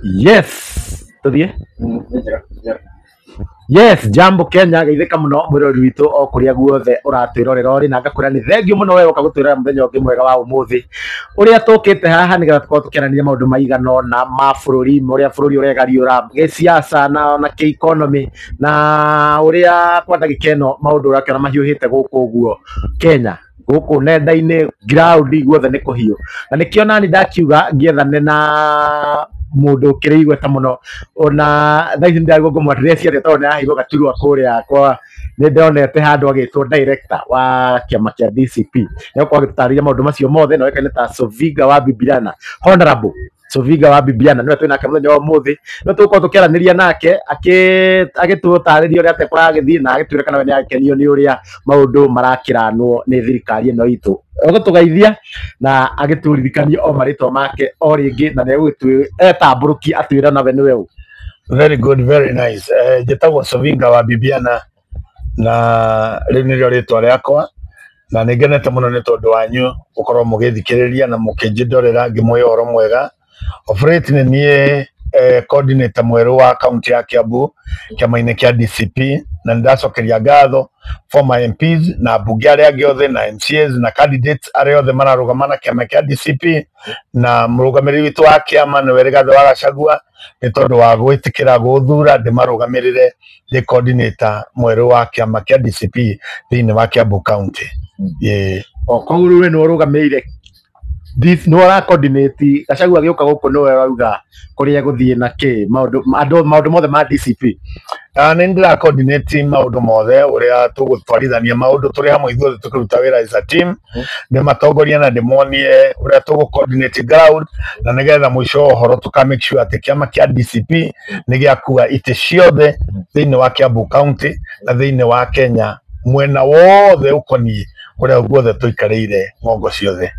Yes, tũthiĩ. Yes, jambo Kenya, geithĩka mũno mwĩrori witũ o kũrĩa guothe ũratwĩrorera ũrĩ, na ngakwĩra nĩ thengiũ mũno we ũka gũtwĩrora mũthenya ũngĩ mwega wa ũmũthĩ ũrĩa tũkĩte haha nĩgetha tũkorwo tũkĩarania maũndũ maigana ũna ma bũrũri, ũrĩa bũrũri ũregariũra gĩsiasa na ona kĩ-economy, na ũrĩa kwa ndagĩka ĩno maũndũ ũrakĩona mahiũhĩte gũkũ ũguo Kenya, gũkũ nenda-inĩ ground guothe nĩ kũhiũ, na nĩkĩo nani ndakiuga ngĩethane na mũndũ ũkĩrĩ igweta mũno, ona thaa ici nĩndĩraigua ngũmũ address atĩa tondũ nĩaraheirwo gaturwa kũrĩa kwa nĩ ndonete handũ agĩtwo director wa kĩama kĩa DCP, nĩgũkorwo agĩtũtarĩria maũndũ macio mothe, na oĩkaine ta Soviga wa Bibiana, Honorable Soviga wa Bibiana nĩwe twĩ nake mũthenya wa ũmũthĩ, nĩwe tũgũkorwo tũkĩaranĩria nake agĩtũtarĩria ũrĩa atĩa kũragĩthiĩ na agĩtwĩra kana we nĩakenio nĩ ũrĩa maũndũ marakĩranwo nĩ thirikari ĩno itũ. Egũtũgeithia na agĩtũririkanie o marĩtwa make o rĩngĩ, na nĩegũgĩtwĩ etambũrũkie atwĩre nawe nĩwe ũ. Very good, very nice. Njĩtagwo Sovinga wa Bibiana na rĩu nĩrĩo rĩtwa rĩakwa, na nĩ ngenete mũno nĩ tondũ wanyu gũkorwo mũgĩthikĩrĩria na mũkĩnjĩndorera ngĩmũhe ũhoro mwega. Of late nĩ niĩ coordinator mwerũ wa kaunti ya Kiambu kĩama-inĩ kĩa DCP, na nĩ ndacokeria ngatho former MPs na mbunge arĩa angĩ othe na MCAs na candidates arĩa othe mararũgama na kĩama kĩa DCP, na mũrũgamĩrĩri witũ wa kĩama nĩwe Rigathĩ wa Gachagua, nĩ tondũ wa gwĩtĩkĩra gũthura ndĩmarũgamĩrĩre ndĩ coordinator mwerũ wa kĩama kĩa DCP thĩinĩ wa Kiambu County. Yeah. O koguo rĩu we nĩwe ũrũgamĩrĩire this, nĩwe ũra coordinate Gachagua agĩũka gũkũ, nĩwe ũrauga kũrĩa egũthiĩ na kĩ maũndũ andũ maũndũ mothe ma DCP. Nĩ ndĩra coordinate maũndũ mothe ũrĩa tũgũtwarithania maũndũ tũrĩ hamwe ithuothe tũkĩruta wĩra as a team, ndĩmatongorie na ndĩmonie ũrĩa tũgũ coordinate ground, na nĩgetha mũico wa ũhoro tũka make sure atĩ kĩama kĩa DCP nĩ gĩakua itĩ ciothe thĩinĩ wa Kiambu County na thĩinĩ wa Kenya mwena wothe ũkoniĩ kũrĩa guothe tũikarĩire ng'ongo ciothe.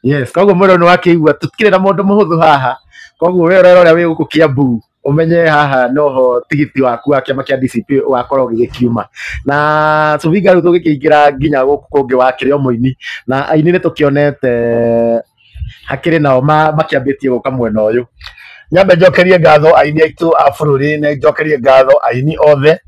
Yes, koguo mwĩrwo nĩ wakĩigua tũtikĩrĩ na mũndũ mũhũthũ haha, koguo we ũrera ũrĩa wĩ gũkũ Kiambu ũmenye haha noho tigiti waku wa kĩama kĩa DCP ũgakorwo ũgĩgĩkiuma. Na Sovinga, rĩu tũgĩkĩingĩra nginya gũkũ kũngĩ wakĩrĩ o mũini, na aini nĩ tũkĩonete hakĩrĩ nao makĩambĩtie gũka mwena ũyũ. Nyambe njokerie ngatho aini aitũ a bũrũri, nĩ njokerie ngatho aini othe.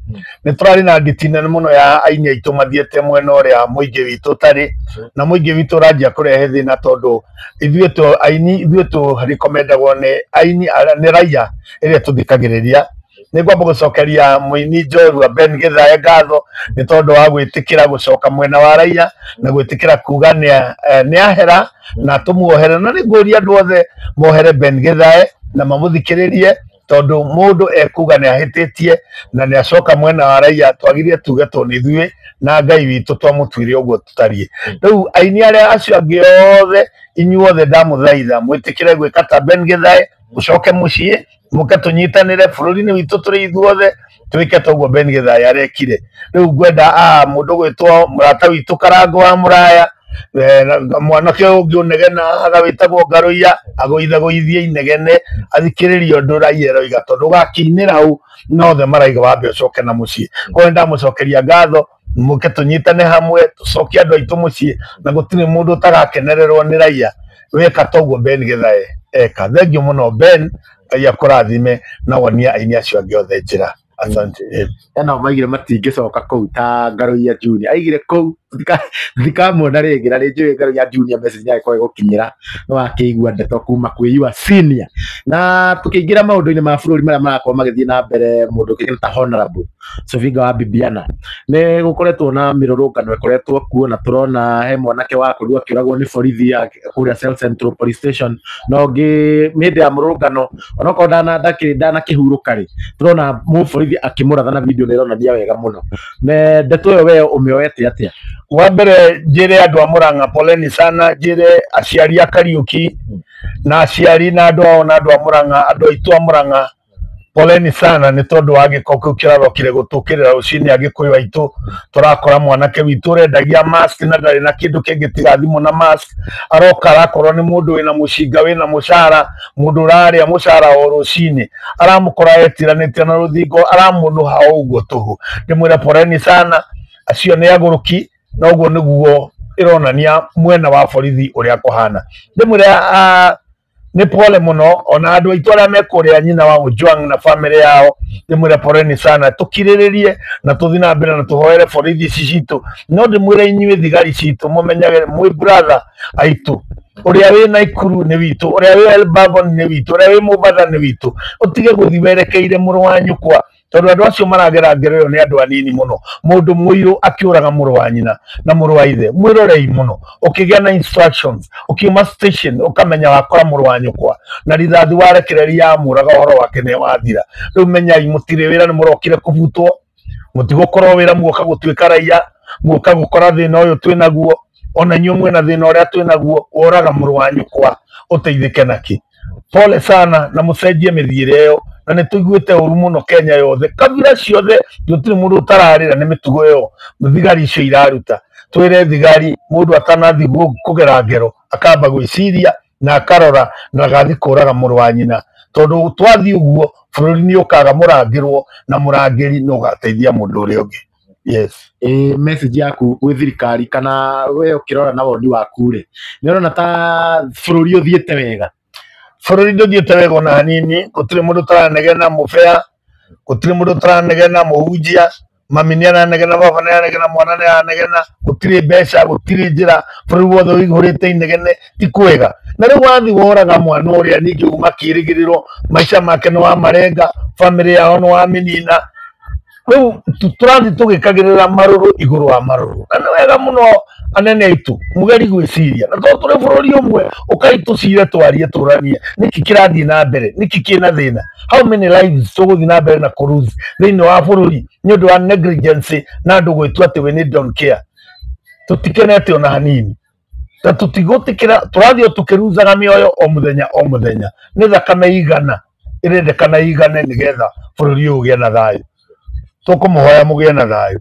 Nĩ tũrarĩ na nditi nene mũno ya aini aitũ mathiĩte mwena ũrĩa mũingĩ witũ ũtarĩ, na mũingĩ witũ ũranjia kũrehe thĩna tondũ ithuĩ tũ aini, ithuĩ tũ recommendagwo nĩ aini nĩ raia ĩrĩa tũthikagĩrĩria. Nĩ ngwamba gũcokeria mũini njorua Ben Githae ngatho nĩ tondũ wa gwĩtĩkĩra gũcoka mwena wa raia na gwĩtĩkĩra kuga nĩ ahera na tũmuohere, na nĩ ngũria andũ othe mohere Ben Githae na mamũthikĩrĩrie tondũ mũndũ ekuga nĩ ahĩtĩtie na nĩ acoka mwena wa raia, twagire tuge tondũ nĩ ithuĩ na Ngai witũ twamũtuire ũguo tũtariĩ. Rĩu aini arĩa acio angĩ othe, inyuothe ndamũthaitha mwĩtĩkĩre gwĩka ta Ben Githae, mũcoke mũciĩ mũke tũnyitanĩre bũrũri-inĩ witũ tũrĩ ithuothe, twĩke toguo Ben Githae arekire. Rĩu ngwenda mũndũ gwĩtwo mũrata witũ Karango wa Mũraya, mwanake ũngĩ ũnegena haha wĩtagwo Ngarũiya, agũithagũithie inegene athikĩrĩrie ũndũ raia ĩroiga, tondũ ũgakĩinĩra ũ na othe maraiga wambe ũcoke na mũciĩ. Koguo nĩndamũcokeria ngatho, mũke tũnyitane hamwe tũcokie andũ aitũ mũciĩ, na gũtirĩ mũndũ ũtagakenererwo nĩ raia weka toguo Ben Githae eka. Thengiũ mũno Ben, Ngai akũrathime na wonie aini acio angĩ othe njĩra. Asante. Ena maigire matingĩcoka kũu ta Ngarũiya Junior aigire kũu ndikamuona rĩngĩ, na nĩ njũĩ Ngarũiya Junior message nĩagĩkorwo ĩgũkinyĩra, nĩ wakĩigua ndeto kuma kwĩ your senior. Na tũkĩingĩra maũndũ-inĩ ma bũrũri marĩa marakorwo magĩthiĩ na mbere, mũndũ ũkĩgĩta ta Honorable Sovinga wa Bibiana, nĩ gũkoretwo na mĩrũrũngano ĩkoretwo kuo, na tũrona he mwanake wakorirwo akĩũragwo nĩ borithi kũrĩa South Central Police Station, na ũngĩ hĩndĩ ya mũrũrũngano onokorwo ndanakĩhurũka rĩ, tũrona mũborithi akĩmũratha na video nĩ ĩronania wega mũno. Ne ndeto ĩyo we ũmĩoete atĩa? Wa mbere njĩre andũ a Murang'a poleni sana, njĩre aciari a Kariuki na aciari na andũ ao na andũ a Murang'a, andũ aitũ a Murang'a poleni sana nĩ tondũ wa gĩko kĩu kĩrarokire gũtũkĩrĩra rũcinĩ. Agĩkũyũ aitũ tũrakora mwanake witũ ũrendagia mask na ndarĩ na kĩndũ kĩngĩ tiga thimũ na mask, aroka arakorwo nĩ mũndũ wĩna mũcinga wĩna mũcara, mũndũ ũrarĩa mũcara o rũcinĩ, aramũkora etiranĩtie na rũthingo, aramũnũha o ũguo tũhũ. Ndĩmwĩre poleni sana, acio nĩ agũrũki, na ũguo nĩguo ĩronania mwena wa borithi ũrĩa kũhana. Ndĩmwĩre Nĩ pole mũno ona andũ aitũ arĩa me kũrĩa nyina wa Ojwang na family yao, ndĩmwĩre poleni sana, tũkirĩrĩrie na tũthiĩ na mbere na tũhoere borithi ici citũ. No ndĩmwĩre inyuĩ thigari citũ mũmenyage mwĩ brother aitũ, ũrĩa wĩ Naikuru nĩ witũ, ũrĩa wĩ Elbagon nĩ witũ, ũrĩa wĩ Mombatha nĩ witũ. Ũtige gũthiĩ werekeire mũrũ wa nyũkwa, tondũ andũ acio maragera ngero ĩyo nĩ andũ anini mũno. Mũndũ mũirũ akĩũraga mũrũ wa nyina na mũrũ wa ithe, mwĩrorei mũno. Ũkĩgĩa na instructions, ũkiuma station ũkamenya wakora mũrũ wa nyũkwa na rithathi warekereria yamũraga, ũhoro wake nĩ wathira. Rĩu menyai mũtirĩ wĩra, nĩ mũrokire kũbutwo, mũtigũkorwo wĩra, muoka gũtuĩka raia, muoka gũkora thĩna ũyũ twĩnaguo. Ona inyuĩ mwĩna thĩna ũrĩa twĩnaguo, woraga mũrũ wa nyũkwa ũteithĩke nakĩ? Pole sana na mũcenjie mĩthiĩre ĩyo, na nĩ tũiguĩte ũru mũno Kenya yothe, kabira ciothe, gũtirĩ mũndũ ũtararĩra nĩ mĩtugo ĩyo thigari icio iraruta. Twĩre thigari mũndũ atanathiĩ kũgera ngero akamba gwĩciria na akarora na agathiĩ kũraga mũrũ wa nyina, tondũ twathiĩ ũguo bũrũri nĩ ũkaga mũrangĩrwo na mũrangĩri nĩ ũgateithia mũndũ ũrĩa ũngĩ. Yes. Ĩ message yaku gwĩ thirikari kana we ũkĩrora na woni waku rĩ, nĩ ũrona ta bũrũri ũthiĩte wega? Bũrũri ndũthiĩte wega ona hanini. Gũtirĩ mũndũ ũtaranegena mũbea, gũtirĩ mũndũ ũtaranegena mũhunjia, mami nĩ aranegena, baba nĩ aranegena, mwana nĩ aranegena, gũtirĩ mbeca, gũtirĩ njĩra, bũrũri wothe ũihũrĩte inegene, ti kwega. Na rĩu wathiĩ woraga mwana ũrĩa ningĩ uma kĩrĩgĩrĩro, maica make nĩ wamarenga, bamĩrĩ yao nĩ wamĩnina. Rĩu tũrathiĩ tũgĩkagĩrĩra marũrũ igũrũ wa marũrũ, na nĩ wega mũno anene aitũ mũgeri gwĩciria, na tondũ tũrĩ bũrũri ũmwe, ũkai tũcire, twarie, tũranie nĩkĩ kĩrathiĩ na mbere, nĩkĩ kĩna thĩna, how many lives tũgũthiĩ na mbere na kũlose thĩinĩ wa bũrũri nĩ ũndũ wa negligence na andũ gwĩtua atĩ we nĩ don't care. Tũtikenete ona hanini, na tũtigũtĩkĩra, tũrathiĩ o tũkĩruzaga mĩoyo o mũthenya o mũthenya. Nĩ thakame igana ĩrendekana igane nĩgetha bũrũri ũyũ ũgĩe na thayũ. Tũkũmũhoya mũgĩe na thayũ,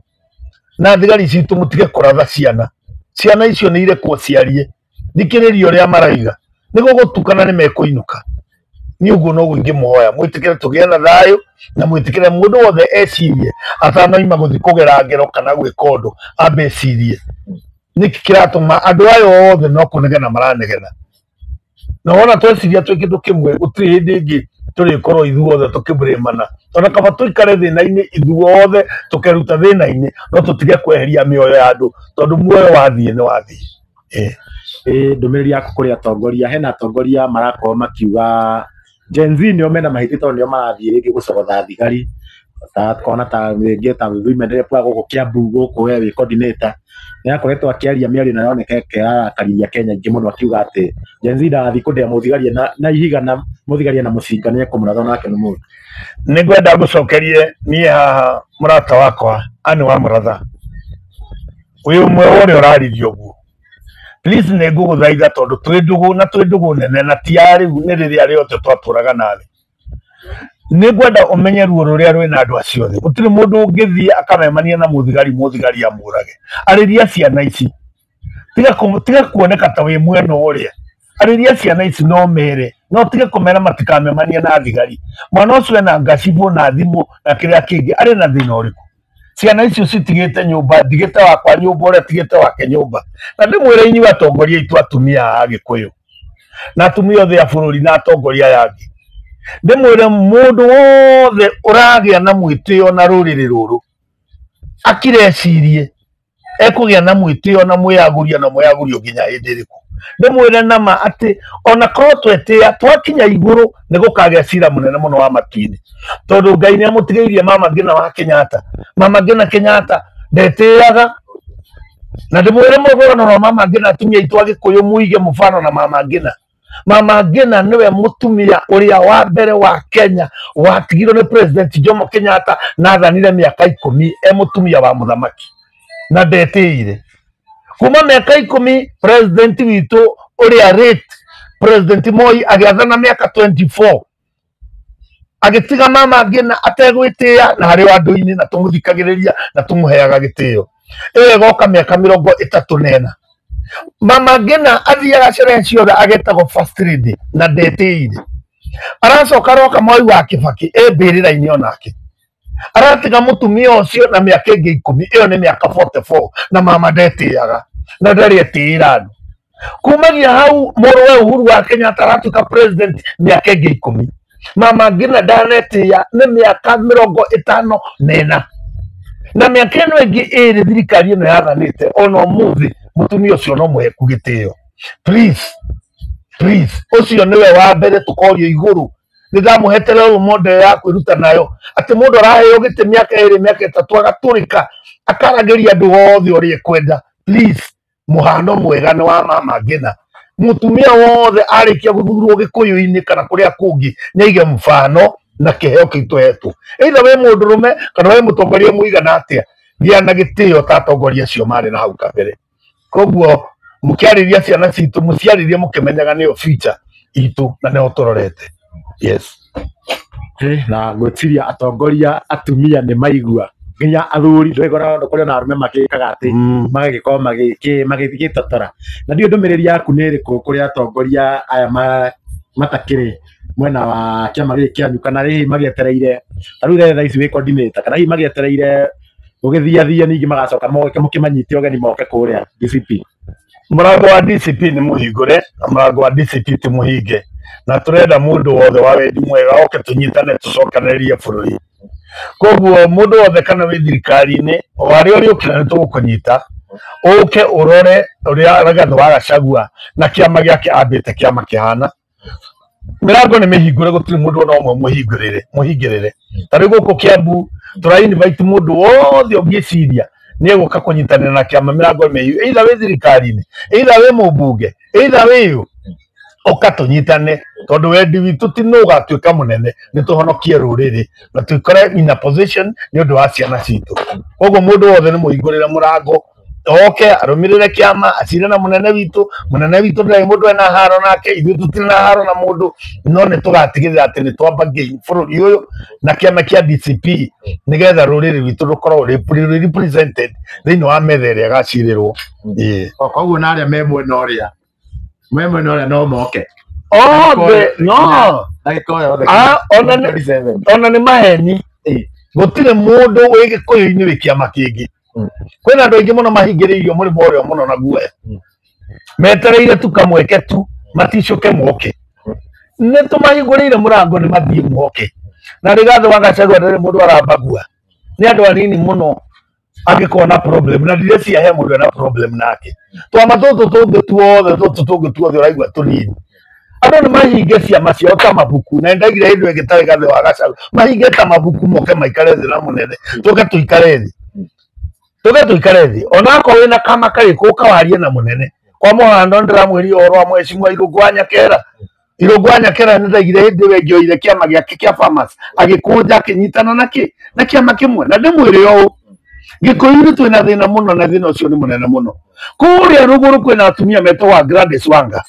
na thigari citũ mũtige kũratha ciana. Ciana icio nĩ irekwo ciarie, thikĩrĩria ũrĩa maraiga, nĩ gũgũtukana nĩ mekũinũka. Niĩ ũguo noguo ingĩmũhoya, mwĩtĩkĩre tũgĩe na thayũ, na mwĩtĩkĩre mũndũ wothe ecirie atanaima gũthiĩ kũgera ngero kana gwĩka ũndũ, ambe ecirie nĩkĩ kĩratũma andũ aya othe no kũnegena maranegena. Na wona tweciria twĩ kĩndũ kĩmwe, gũtirĩ hĩndĩ ĩngĩ tũrĩkorwo ithuothe tũkĩmũrĩmana. Ona kaba tũikare thĩna-inĩ ithuothe tũkeruta thĩna-inĩ, no tũtige kweheria mĩoyo ya andũ, tondũ muoyo wathiĩ nĩ wathiĩ. Ĩ ndũmĩrĩri yaku kũrĩ atongoria, hena atongoria marakorwo makiuga Gen Z nĩo mena mahĩtia tondũ nĩo marathiĩ rĩngĩ gũcogotha thigari, ta kona ta rĩngĩ ta women rep wa gũkũ Kiambu gũkũ we wĩ coordinator, nĩ akoretwo akĩaria mĩario na yoneka ĩrarakariria Kenya aingĩ mũno, akiuga atĩ Gen Z ndagathiĩ kũndĩa mũthigari na ihiga na mũthigari na mũcinga nĩ ekũmũratha onake nĩ mũndũ. Nĩ ngwenda ngũcokerie niĩ haha mũrata wakwa Anne wa Mũratha, wĩ ũmwe wa ũrĩa ũraririe ũguo. Please nĩ ngũgũthaitha, tondũ twĩ ndũgũ na twĩ ndũgũ nene na ti ya rĩu, nĩ rĩrĩa rĩothe twatũraga nawe. Nĩ ngwenda ũmenye ruo rũrĩa rwĩna andũ acio othe. Gũtirĩ mũndũ ũngĩthiĩ akamemania na mũthigari, mũthigari amũrage. Arĩria ciana ici, tiga kuoneka ta wĩ mwena ũrĩa. Arĩria ciana ici no mere, no tige kũmera matikamemanie na thigari. Mwana ũcio ena ngacibũ na thimũ na kĩrĩa kĩngĩ, arĩ na thĩna ũrĩkũ? Ciana icio citigĩte nyũmba, ndigĩte wakwa nyũmba, ũrĩa tigĩte wake nyũmba. Na ndĩmwĩre inyuĩ atongoria aitũ atumia a Gĩkũyũ na atumia othe a bũrũri na atongoria aya angĩ, ndĩmwĩre mũndũ wothe ũragĩa na mwĩtĩo na rũrĩrĩ rũrũ akire ecirie ekũgĩa na mwĩtĩo na mwĩyagũrio na mwĩyagũrio nginya hĩndĩ ĩrĩkũ. Ndĩmwĩre nama atĩ ona korwo twetĩa twakinya igũrũ nĩ gũkagĩa cira mũnene mũno wa matu-inĩ, tondũ Ngai nĩ amũtigĩirie mama Ngina wa Kenyatta. Mama Ngina Kenyatta ndetĩaga, na ndĩmwĩre mũgũrano wa mama Ngina, atumia aitũ a Gĩkũyũ mũige mũbano na mama Ngina. Mama Ngina nĩwe mũtumia ũrĩa wa mbere wa Kenya watigirwo nĩ President Jomo Kenyatta na athanire mĩaka 10 e mũtumia wa mũthamaki na ndetĩire. Kuma mĩaka 10 president witũ ũrĩa rate President Moi agĩathana mĩaka 24 agĩtiga mama Ngina ategwĩtĩa na harĩ o andũ-inĩ na tũmũthikagĩrĩria na tũmũheaga gĩtĩo. Ĩyo ĩgoka mĩaka 34. Mama Ngina athiaga sherehe ciothe agetagwo first lady na ndetĩire. Aracoka aroka Mwai wa Kibaki e mbĩrĩra-inĩ onake, aratiga mũtumia ũcio na mĩaka ĩngĩ 10, ĩyo nĩ mĩaka 44, na mama ndetĩaga na ndarĩ etĩĩra andũ. Kumagia hau mũrũwe Uhuru wa Kenyatta aratuĩka president mĩaka ĩngĩ 10. Mama Ngina ndanetia nĩ mĩaka 54. Na mĩaka ĩno ĩngĩ 2 thirikari ĩno yathanĩte ona ũmũthĩ mũtumia ũcio no mũheku gĩtĩo. Please, please, ũcio nĩwe wa mbere tũkorio igũrũ. Nĩ ndamũhete role model ya kwĩruta nayo atĩ mũndũ araheo gĩtĩ mĩaka 2 mĩaka 3 agatũrĩka akaragĩria andũ othe ũrĩa ekwenda. Please, mũhano mwega nĩ wa Mama Ngina. Mũtumia wothe arĩkia gũthurwo Gĩkũyũ-inĩ kana kũrĩa kũngĩ nĩ aige mfano na kĩheo kĩu tũhetwo. Either wĩ mũndũrũme kana wĩ mũtongoria mũigana atĩa, gĩa na gĩtĩo ta atongoria acio marĩ na hau kabere. Koguo mũkĩarĩria ciana citũ mũciarĩrie mũkĩmenyaga nĩyo future itũ na nĩho tũrorete. Yes. Na ngwĩciria atongoria atumia nĩ maigua nginya athuri ndũgĩkora kũrĩ ona arũme magĩkaga atĩ magagĩkorwo magĩgĩtotora. Na ndiũ ndũmĩrĩri yaku nĩ ĩrĩkũ kũrĩ atongoria aya matakĩrĩ mwena wa kĩama gĩkĩ kĩanyu, kana hihi magĩetereire ta rĩu thaa ici wĩ coordinator, kana hihi magĩetereire gũgĩthiathia ningĩ magacoka moke mũkĩmanyite ũgeni moke kũrĩa DCP? Mũrango wa DCP nĩ mũhingũre na mũrango wa DCP ti mũhinge, na tũrenda mũndũ wothe wa wendi mwega oke tũnyitane tũcokanĩrĩrie bũrũri. Koguo mũndũ wothe kana wĩ thirikari-inĩ o harĩa ũrĩũkĩra nĩ tũgũkũnyita ũke ũrore ũrĩa Rigathĩ wa Gachagua na kĩama gĩake ambĩte kĩama kĩhana. Mĩrango nĩ mĩhingũre, gũtirĩ mũndũ ona ũmwe mũhingĩrĩre. Ta rĩu gũkũ Kiambu tũra invite mũndũ wothe ũngĩciria nĩ egũka kũnyitanĩra na kĩama, mĩrango nĩ mĩhingũre, either wĩ thirikari-inĩ, either wĩ mũmbunge, either wĩ ũ, ũka tũnyitane, tondũ wendi witũ ti nũ ũgatuĩka mũnene, nĩ tũhonokie rũrĩrĩ na tũikore in a position nĩ ũndũ wa ciana citũ. Koguo mũndũ wothe nĩ mũhingũrĩre mũrango oke arũmĩrĩre kĩama, acire na mũnene witũ. Mũnene witũ ndarĩ mũndũ ena haro nake, ithuĩ tũtirĩ na haro na mũndũ, no nĩ tũgatigĩrĩra atĩ nĩ twamba gain bũrũri ũyũ na kĩama kĩa DCP nĩgetha rũrĩrĩ rwitũ rũkorwo rwĩ represented thĩinĩ wa metha ĩrĩa ĩgacirĩrwo. Koguo na arĩa me mwena ũrĩa me mwena ũrĩa no moke othe, no ndagĩka o yothe. Ona nĩ maheni, gũtirĩ mũndũ wĩ Gĩkũyũ-inĩ wĩ kĩama kĩngĩ. Kwĩna andũ aingĩ mũno mahingĩrĩirio mũrĩmo ũrĩa mũno na guoya, metereire tu kamweke tu maticũke moke. Nĩ tũmahingũrĩire mũrango nĩ mathiĩ moke. Na Rigathĩ wa Gachagua ndarĩ mũndũ arambagua, nĩ andũ anini mũno angĩkorwo na problem, na ndireciria he mũndũ ena problem nake. Twama tũtũ tũngĩ tuothe, tũtũ tũngĩ tuothe ũraigua tũnini. Andũ nĩ mahinge ciama ciao ta mabuku, na nĩndaigire hĩndĩ ĩngĩ ta Rigathĩ wa Gachagua mahinge ta mabuku moke maikare thĩ na mũnene, tũke tũikare thĩ, tũke tũikare thĩ. Ona akorwo wĩna kama karĩkũ ũka warie na mũnene. Kwa mũhano ndĩramwĩrire ũhoro wa mheshimiwa Irũngũ wa Nyakera. Irũngũ wa Nyakera nĩndaigire hĩndĩ ĩyo ĩngĩ oire kĩama gĩake kĩa Farmers agĩkũnja akĩnyitana na kĩ na kĩama kĩmwe. Na ndĩmwĩre ũũ, Gĩkũyũ-inĩ twĩna thĩna mũno, na thĩna ũcio nĩ mũnene mũno. Kũrĩa rũgũrũ kwĩna atumia metagwo Gladys Wanga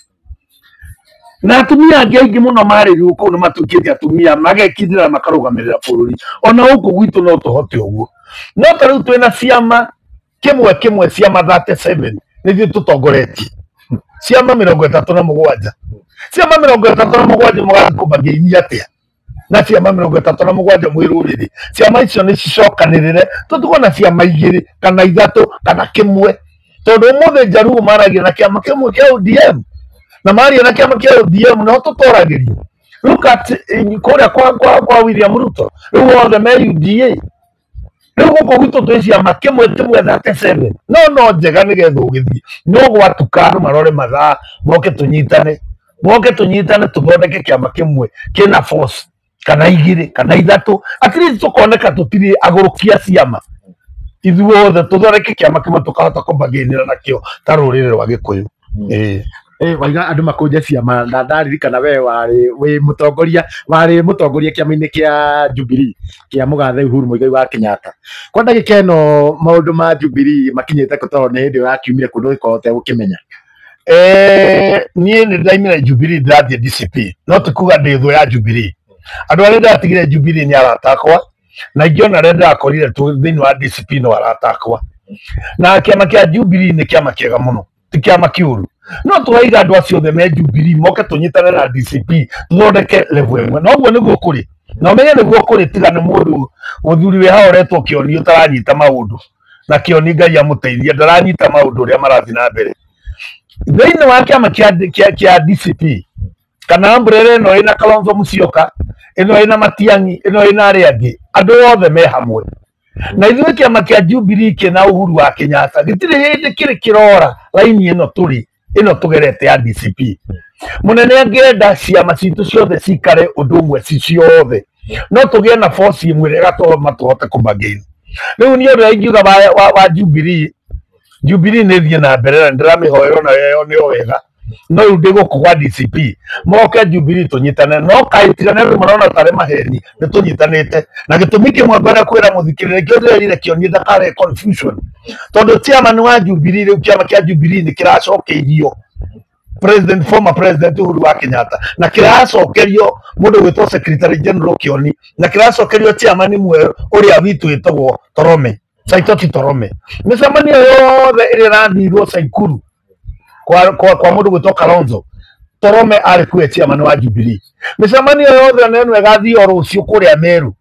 na atumia angĩ aingĩ mũno marĩ rĩu kũu nĩ matuĩkĩte atumia magekindĩra makarũgamĩrĩra bũrũri. Ona gũkũ gwitũ no tũhote ũguo, no ta rĩu twĩna ciama kĩmwe kĩmwe, ciama 37 nĩthuĩ tũtongoretie ciama 37, ciama 37 mũgathiĩ kũmagĩinia atĩa na ciama 37 mwĩ rũrĩrĩ? Ciama icio nĩ cicokanĩrĩre, tũtigwo na ciama 2 kana 3 kana kĩmwe, tondũ ũmũthĩ Njaruo maragia na kĩama kĩmwe kĩa ODM, na maria na kĩama kĩa ODM no tũtoragĩrio. Look at kũrĩa kwa William Ruto, rĩu othe me UDA. Rĩu gũkũ gwitũ twĩ ciama kĩmwe kĩmwe 37, no njega nĩgetha ũgĩthiĩ no gwatuka andũ marore mathaa moke tũnyitane, moke tũnyitane tũthondeke kĩama kĩmwe kĩna force kana 2 kana 3, at least tũkoneka tũtirĩ agũrũkia ciama. Ithuothe tũthondeke kĩama kĩmwe tũkahota kũmbagĩnĩra nakĩo ta rũrĩrĩ rwa Gĩkũyũ. Waiga andũ makũnje ciama, na ndaririkana we warĩ wĩ mũtongoria, warĩ mũtongoria kĩama-inĩ kĩa Jubilee kĩa mũgathe Uhuru Muigai wa Kenyatta. Kwa ndagĩka ĩno maũndũ ma Jubilee makinyĩte kũ, tondũ nĩ hĩndĩ ũrakiumire kũndũ ũgĩkorwo ũtegũkĩmenya? Niĩ nĩ ndaimire Jubilee ndĩrathiĩ DCP, no ti kuga ndĩ thũ ya Jubilee. Andũ arĩa ndatigire Jubilee nĩ arata akwa, na ingĩ ona arĩa ndĩrakorire thĩinĩ wa DCP no arata akwa. Na kĩama kĩa Jubilee nĩ kĩama kĩega mũno, ti kĩama kĩũru. No tũraiga andũ acio othe me Jubilee moke tũnyitane na DCP tũthondeke level ĩmwe. Na ũguo nĩguo kũrĩ, na ũmenye nĩguo kũrĩ, tiga nĩ mũndũ mũthuri wĩ haha ũretwo Kĩoni ũtaranyita maũndũ, na Kĩoni Ngai amũteithie ndaranyita maũndũ ũrĩa marathiĩ na mbere. Thĩinĩ wa kĩama kĩa DCP kana umbrella ĩno ĩna Kalonzo Musyoka, ĩno ĩna Matiang'i, ĩno ĩna arĩa angĩ, andũ othe me hamwe. Na ithuĩ kĩama kĩa Jubilee kĩna Uhuru wa Kenyatta gĩtirĩ hĩndĩ kĩrĩ kĩrora raini ĩno tũrĩ ĩno tũgerete ya DCP. Mũnene angĩenda ciama citũ ciothe cikare ũndũ ũmwe ci ciothe, no tũgĩe na force ĩmwe ĩrĩa ĩgatũma tũhote kũmagain. Rĩu niĩ ũrĩa ingiuga wa Jubilee, Jubilee nĩ ĩthiĩ na mbere na nĩndĩramĩhoera onayo nĩyo wega, no rĩu ndĩ gũkũ gwa DCP moke Jubilee tũnyitane, no kaĩ tigane andũ marona tarĩ maheni, nĩ tũnyitanĩte. Na gĩtũmi kĩmwe ngwenda kwĩra mũthikĩrĩria nĩkĩo ndĩrerire kĩonie ndakarehe confusion, tondũ chairman wa Jubilee rĩu kĩama kĩa Jubilee nĩ kĩracokeirio president, former president Uhuru wa Kenyatta, na kĩracokerio mũndũ gwĩtwo secretary general Kĩoni, na kĩracokerio chairman mwerũ ũrĩa witũ wĩtagwo Torome, Saitoti Torome. Mĩcemanio yothe ĩrĩa ĩrathirwo Saikuru kwa mũndũ gwĩtwo Kalonzo, Torome arĩ kuwe chairman wa Jubilee. Mĩcemanio yothe ona ĩno ĩgathio rũciũ kũrĩa Meru,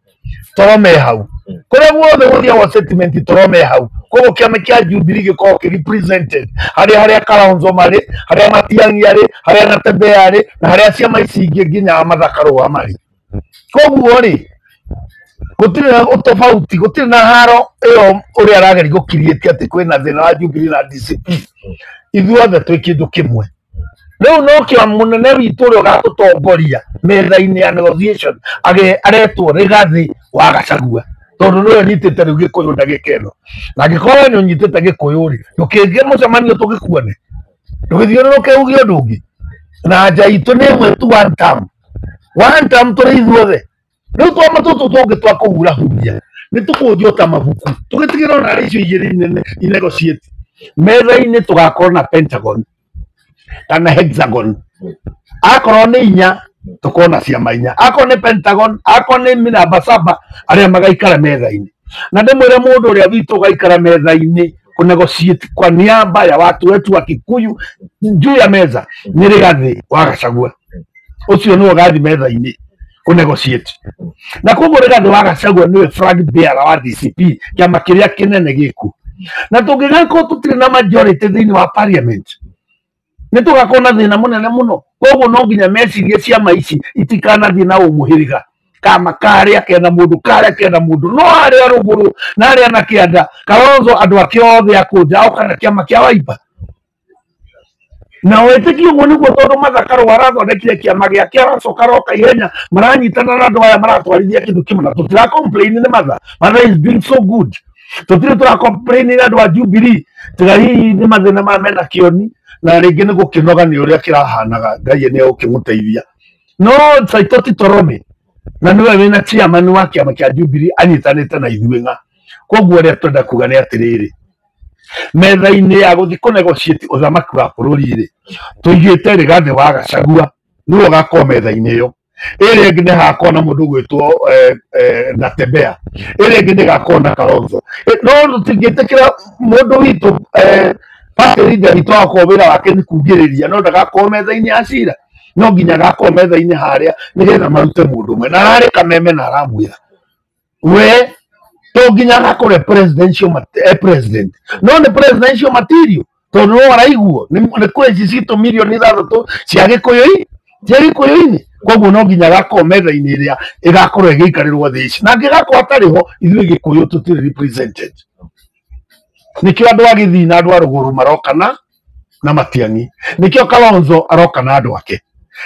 Torome hau. Kũrĩa guothe gũthiagwo settlement Torome hau. Koguo kĩama kĩa Jubilee gĩkoragwo kĩ represented harĩa Kalonzo marĩ, harĩa Matiang'i arĩ, harĩa Natembeya arĩ, na harĩa ciama ici ingĩ nginya Martha Karua marĩ. Koguo rĩ, gũtirĩ na ũtofauti, gũtirĩ na haro ĩyo ũrĩa arageria gũkiriĩtia atĩ kwĩna thĩna wa Jubilee na DCP. Ithuothe twĩ kĩndũ kĩmwe. Rĩu no kĩo mũnene witũ ũrĩa ũgatũtongoria metha-inĩ ya negotiation aretwo Rigathĩ wa Gachagua, tondũ nĩwe ũnyitĩte rĩu Gĩkũyũ ndagĩka ĩno. Na angĩkorwo we nĩ ũnyitĩte Gĩkũyũ rĩ, ndũkĩngĩe mũcemanio tũgĩkuone, ndũgĩthiũrũrũke uge ũndũ ũngĩ. Na anja itũ nĩ ĩmwe tu, one term, one term tũrĩ ithuothe. Rĩu twama tũtũ tũngĩ twa kũhurahuria nĩ tũkũnjwo ta mabuku, tũgĩtigĩra ona arĩa icio igĩrĩ nene inegotiate metha-inĩ. Tũgakorwo na pentagon kana hexagon, akorwo nĩ inya tũkorwo na ciama inya, akorwo nĩ pentagon, akorwo nĩ minamba saba, arĩa magaikara metha-inĩ. Na ndĩmwĩre mũndũ ũrĩa witũ ũgaikara metha-inĩ kũnegotiate kwa niaba ya watu wetu wa Kikuyu juu ya meza nĩ Rigathĩ wa Gachagua. Ũcio nĩwe ũgathiĩ metha-inĩ kũnegotiate. Na koguo Rigathĩ wa Gachagua nĩwe flag bearer wa DCP, kĩama kĩrĩa kĩnene gĩkuo. Na tũngĩgakorwo tũtirĩ na majority thĩinĩ wa parliament, nĩ tũgakorwo na thĩna mũnene mũno. Koguo no nginya mecirie ciama ici itikanathiĩ na ũmũhĩrĩga kama karĩa kena mũndũ, karĩa kena mũndũ, no harĩa rũgũrũ na harĩa na kĩanda Kalonzo andũ ake othe akũnja oka na kĩama kĩa Wiper. Na wĩtĩkie ũguo nĩguo, tondũ Martha Karua arathondekire kĩama gĩake, aracoka aroka ihenya, maranyitana na andũ aya maratwarithia kĩndũ kĩmwe, na tũtira complain nĩ Martha. Martha is doing so good. Tũtirĩ tũra complain nĩ andũ a Jubilee, tiga hihi nĩ mathĩna maya mena kĩoni na rĩngĩ nĩ gũkĩnoga nĩ ũrĩa kĩrahanaga. Ngai nĩ egũkĩmũteithia. No Saitoti Torome na nĩwe wĩna chairman wa kĩama kĩa Jubilee anyitanĩte na ithuĩ ng'a. Koguo ũrĩa twenda kuga nĩ atĩrĩrĩ, metha-inĩ ya gũthiĩ kũnegotiate ũthamaki wa bũrũri rĩ, tũigĩte Rigathĩ wa Gachagua nĩwe ũgakorwo metha-inĩ ĩyo. Ĩrĩa ĩngĩ nĩ hagakorwo na mũndũ ũgwĩtwo Natembeya, ĩrĩa ĩngĩ nĩ ĩgakorwo na Kalonzo. No tũtingĩtĩkĩra mũndũ witũ party leader witũ agakorwo wĩra wake nĩ kugĩrĩria, no ndagakorwo metha-inĩ ya cira. No nginya agakorwo metha-inĩ harĩa nĩgetha marute mũndũ ũmwe, na ararĩ kameme na aramwĩra we to nginya agakorwo presidential president, no nĩ presidential material, tondũ no araiguo nĩ kũrĩ ici citũ mirioni 6 cia gĩkũyũ cia gĩkũyũ-inĩ. Koguo no nginya agakorwo metha-inĩ ĩrĩa ĩgakorwo ĩgĩikarĩrwo thĩ ici, na angĩgakorwo atarĩ ho, ithuĩ gĩkũyũ tũtirĩ represented. Nĩkĩo andũ a Gĩthii na andũ a rũgũrũ maroka na Matiang'i, nĩkĩo Kalonzo aroka na andũ ake,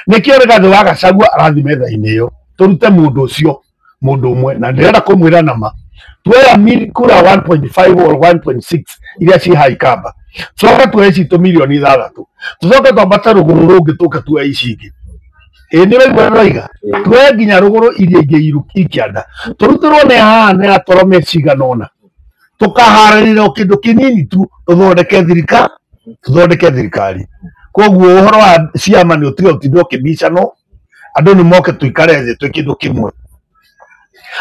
nĩkĩo Rigathĩ wa Gachagua arathiĩ metha-inĩ ĩyo tũrute mũndũ ũcio mũndũ ũmwe. Na ndĩrenda kũmwĩra nama, tuoya kura 1.5 or 1.6 iria ciĩ haha Ikamba, coka tuoe citũ mirioni 6, tũcoke twambate rũgũrũ rũngĩ tũke tuoe ici ingĩ. Ĩ nĩ waigua ndĩroiga tuoe nginya rũgũrũ iria ingĩ ikĩanda tũrutĩrwo nĩ haha nĩ atorome cigana ũna, tũkaharĩrĩra o kĩndũ kĩnini tu tũthondeke thirikari, tũthondeke thirikari. Koguo ũhoro wa ciama nĩ ũtige ũtinde ũkĩmicano, andũ nĩ moke tũikare thĩ twĩ kĩndũ kĩmwe.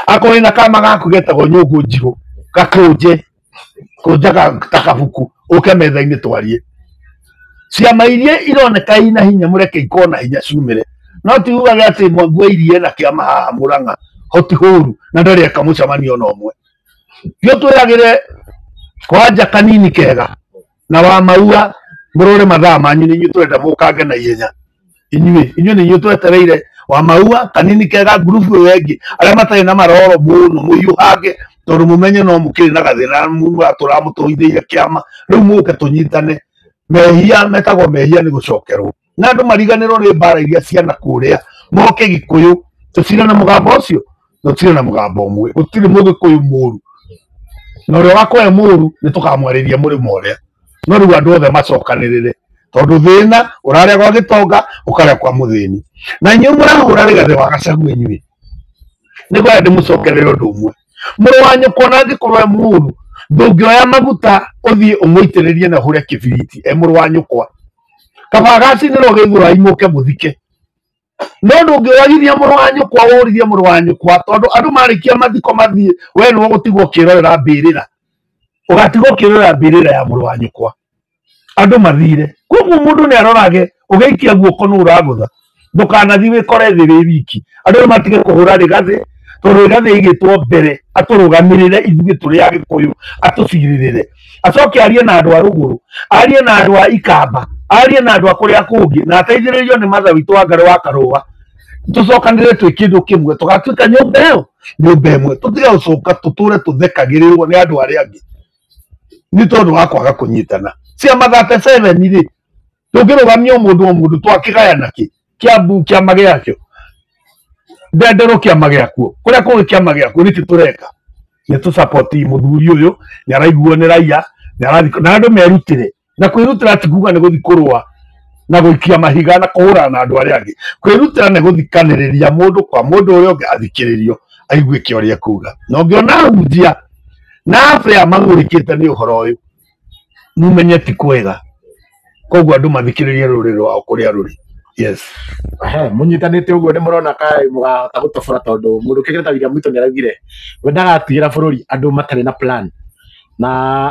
Akorwo wĩna kama gaku getagwo nyũngũ njirũ, gakũnje kũnja ta kabuku, ũke metha-inĩ twarie. Ciama iria ironeka ina hinya mũreke ikorwo na hinya ciumĩre, no ti ugage atĩ Mwangi wa Iria na kĩama haha Mũrang'a hoti hũru na ndarĩ eka mũcemanio ona ũmwe. Tio twĩragĩre kwanja kanini kega na wa maua Mũrore mathaa manyu nĩ inyuĩ tũrenda mũkange na ihenya. Inyuĩ nĩ inyuĩ twetereire wa maua kanini kega ngurubu ĩyo ĩngĩ arĩa matarĩ na maroro mũno mũhiũhange tondũ mũmenye no mũkĩrĩ na gathĩna tũramũtũithĩire kĩama rĩu mũke tũnyitane. Mehia metagwo mehia nĩ gũcokerwo na andũ mariganĩrwo nĩ mbara iria ciana kũrĩa moke Gĩkũyũ tũcire na mũgambo ũcio na tũcire na mũgambo ũmwe. Gũtirĩ mũgĩkũyũ mũru na ũrĩa ũgakorwo e mũru nĩ tũkamwarĩria mũrĩmo ũrĩa, no rĩu andũ othe macokanĩrĩre tondũ thĩna ũrarĩa gwa gĩtonga ũkarĩa kwa mũthĩni. Na inyuĩ mũrahũra Rigathĩ wa Gachagua inyuĩ nĩngwenda ndĩmũcokerere ũndũ ũmwe. Mũrũ wa nyũkwa na angĩkorwo e mũru ndũngĩoya maguta ũthiĩ ũmũitĩrĩrie na ũhũre kĩbiriti e mũrũ wa nyũkwa. Kaba agacinĩrwo gĩthũrai mũke mũthike, no ndũngĩũragithia mũrũ wa nyũkwa ũrithie mũrũ wa nyũkwa tondũ andũ marĩkia mathiko mathiĩ we nĩwe ũgũtigwo ũkĩrorera mbĩrĩra, ũgatigwo ũkĩrorera mbĩrĩra ya mũrũ wa nyũkwa andũ mathire. Koguo mũndũ nĩ arorage ũgĩikia guoko nũ ũragũtha, ndũkanathiĩ wĩkore thĩ wĩ wiki. Andũ nĩ matige kũhũra Rigathĩ tondũ Rigathĩ aigĩtwo mbere atũrũgamĩrĩre ithuĩ tũrĩ Agĩkũyũ, atũcirĩrĩre, acoke arie na andũ a rũgũrũ, arie na andũ a Ikamba, arie na andũ a kũrĩa kũngĩ, na ateithĩrĩrio nĩ matha witũ wa Ngarĩ wa Karũa. Tũcokanĩrĩre twĩ kĩndũ kĩmwe, tũgatuĩka nyũmba ĩyo nyũmba ĩmwe, tũtige gũcoka tũtũre tũthekagĩrĩrwo nĩ andũ arĩa angĩ nĩ tondũ wa kwaga kũnyitana. Ciama 37 rĩ, tũngĩrũgamia o mũndũ o mũndũ twakĩgayana kĩ Kiambu kĩama gĩakĩo, Ndenderũ kĩama gĩakuo, kũrĩa kũngĩ kĩama gĩakuo nĩkĩ tũreka? Nĩ tũcapoti mũthuri ũyũ, nĩ araiguo nĩ raia, nĩ arathiĩ na andũ merutĩre. Na kwĩrutĩra ti kuga nĩ gũthiĩ kũrũa na gũikia mahiga na kũhũrana na andũ arĩa angĩ. Kwĩrutĩra nĩ gũthikanĩrĩria mũndũ kwa mũndũ ũrĩa ũngĩ athikĩrĩrio aiguĩke ũrĩa ekuga. Na ũngĩona ahunjia na abĩa mang'ũrĩkĩte nĩ ũhoro ũyũ, mumenye ti kwega. Koguo andũ mathikĩrĩrie rũrĩrĩ rwao kũrĩa rũrĩ. Yes. Mũnyitanĩte ũguo nĩ mũrona kaĩ mũgahota gũtobora tondũ mũndũ kĩgĩta William Ruto nĩ araugire we ndagatigĩra bũrũri andũ matarĩ na plan, na